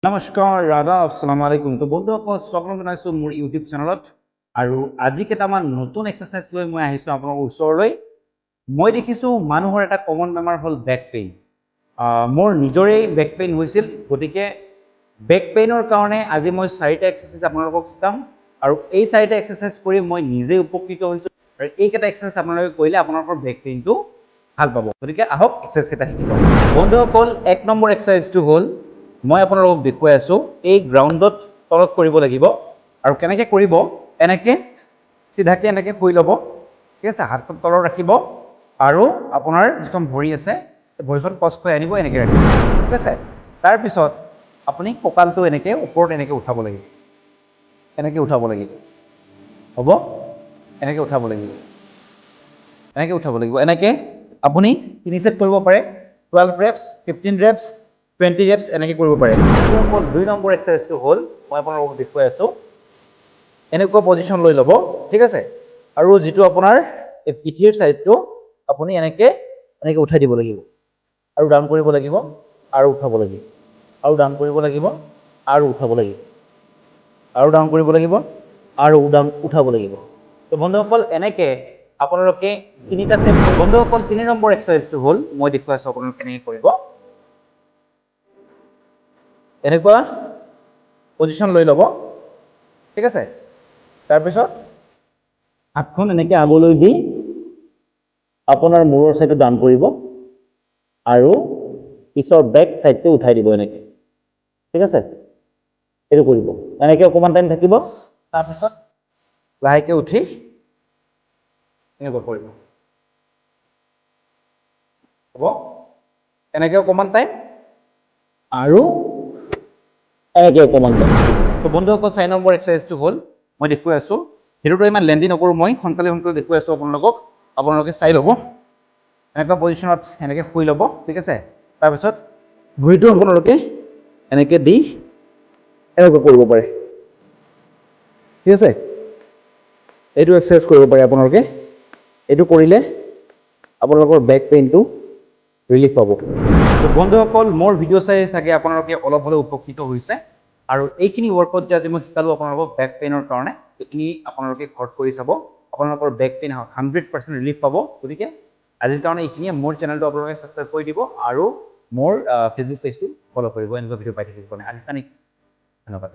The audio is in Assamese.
নমস্কাৰ, আদাব, আসসালামু আলাইকুম। তো বন্ধুসকল, স্বাগতম জনাইছোঁ মোৰ ইউটিউব চেনেলত আৰু আজি কেইটামান নতুন এক্সাৰচাইজ লৈ মই আহিছোঁ আপোনালোকৰ ওচৰলৈ। মই দেখিছোঁ মানুহৰ এটা কমন বেমাৰ হ'ল বেক পেইন। মোৰ নিজৰেই বেক পেইন হৈছিল। গতিকে বেক পেইনৰ কাৰণে আজি মই চাৰিটা এক্সাৰচাইজ আপোনালোকক শিকাম আৰু এই চাৰিটা এক্সাৰচাইজ কৰি মই নিজেই উপকৃত হৈছোঁ আৰু এইকেইটা এক্সাৰচাইজ আপোনালোকে কৰিলে আপোনালোকৰ বেক পেইনটো ভাল পাব। গতিকে আহক, এক্সাৰচাইজ কেইটা শিকি লওঁ। বন্ধুসকল, 1 নম্বৰ এক্সাৰচাইজটো হ'ল, মই আপোনালোকক দেখুৱাই আছোঁ, এই গ্ৰাউণ্ডত তলত কৰিব লাগিব। আৰু কেনেকৈ কৰিব? এনেকৈ চিধাকৈ এনেকৈ শুই ল'ব, ঠিক আছে? হাতখন তলত ৰাখিব আৰু আপোনাৰ যিখন ভৰি আছে, সেই ভৰিখন ক্ৰছ কৰি আনিব, এনেকৈ ৰাখিব, ঠিক আছে? তাৰপিছত আপুনি কঁকালটো এনেকৈ ওপৰত এনেকৈ উঠাব লাগিব, এনেকৈ উঠাব লাগিব। হ'ব, এনেকৈ উঠাব লাগিব, এনেকৈ উঠাব লাগিব। এনেকৈ আপুনি তিনি ছেট কৰিব পাৰে, 12 reps, 15 reps, 20 reps এনেকৈ কৰিব পাৰে। 2 নম্বৰ এক্সাৰচাইজটো হ'ল, মই আপোনালোকক দেখুৱাই আছোঁ, এনেকুৱা পজিশ্যন লৈ ল'ব, ঠিক আছে? আৰু যিটো আপোনাৰ এই পিঠিৰ ছাইডটো আপুনি এনেকৈ এনেকৈ উঠাই দিব লাগিব আৰু ডাউন কৰিব লাগিব আৰু উঠাব লাগিব আৰু ডাউন কৰিব লাগিব আৰু উঠাব লাগিব আৰু ডাউন কৰিব লাগিব আৰু ডাউন উঠাব লাগিব। তো বন্ধুসকল, এনেকৈ আপোনালোকে তিনিটা ছেট। বন্ধুসকল, 3 নম্বৰ এক্সাৰচাইজটো হ'ল, মই দেখুৱাই আছোঁ আপোনালোকে কেনেকৈ কৰিব। এনেকুৱা পজিশ্যন লৈ ল'ব, ঠিক আছে? তাৰপিছত হাতখন এনেকৈ আগলৈ দি আপোনাৰ মূৰৰ ছাইডটো ডাউন কৰিব আৰু পিছৰ বেক ছাইডটো উঠাই দিব এনেকৈ, ঠিক আছে? এইটো কৰিব, এনেকৈ অকণমান টাইম থাকিব। তাৰপিছত লাহেকৈ উঠি এনেকুৱা কৰিব। হ'ব, এনেকৈ অকণমান টাইম আৰু এনেকৈ অকণমান টাইম। তো বন্ধুসকল, 4 নম্বৰ এক্সাৰচাইজটো হ'ল, মই দেখুৱাই আছোঁ। সেইটোতো ইমান লেন্দি নকৰোঁ, মই সোনকালে সোনকালে দেখুৱাই আছোঁ আপোনালোকক, আপোনালোকে চাই ল'ব। এনেকুৱা পজিশ্যনত এনেকৈ শুই ল'ব, ঠিক আছে? তাৰপিছত ভৰিটো আপোনালোকে এনেকৈ দি এনেকুৱা কৰিব পাৰে, ঠিক আছে? এইটো এক্সাৰচাইজ কৰিব পাৰে আপোনালোকে। এইটো কৰিলে আপোনালোকৰ বেক পেইনটো ৰিলিফ পাব। তো বন্ধুসকল, মোৰ ভিডিঅ' চাই চাগে আপোনালোকে অলপ হ'লেও উপকৃত হৈছে আৰু এইখিনি ৱৰ্কআউট যে আজি মই শিকালোঁ আপোনালোকক বেক পেইনৰ কাৰণে, এইখিনি আপোনালোকে ঘৰত কৰি চাব, আপোনালোকৰ বেক পেইন 100% ৰিলিফ পাব। গতিকে আজিৰ কাৰণে এইখিনিয়ে। মোৰ চেনেলটো আপোনালোকে ছাবস্ক্ৰাইব কৰি দিব আৰু মোৰ ফেচবুক পেজটো ফ'ল' কৰিব, এনেকুৱা ভিডিঅ' পাই থাকিব কাৰণে। আজিৰ কাৰণে ধন্যবাদ।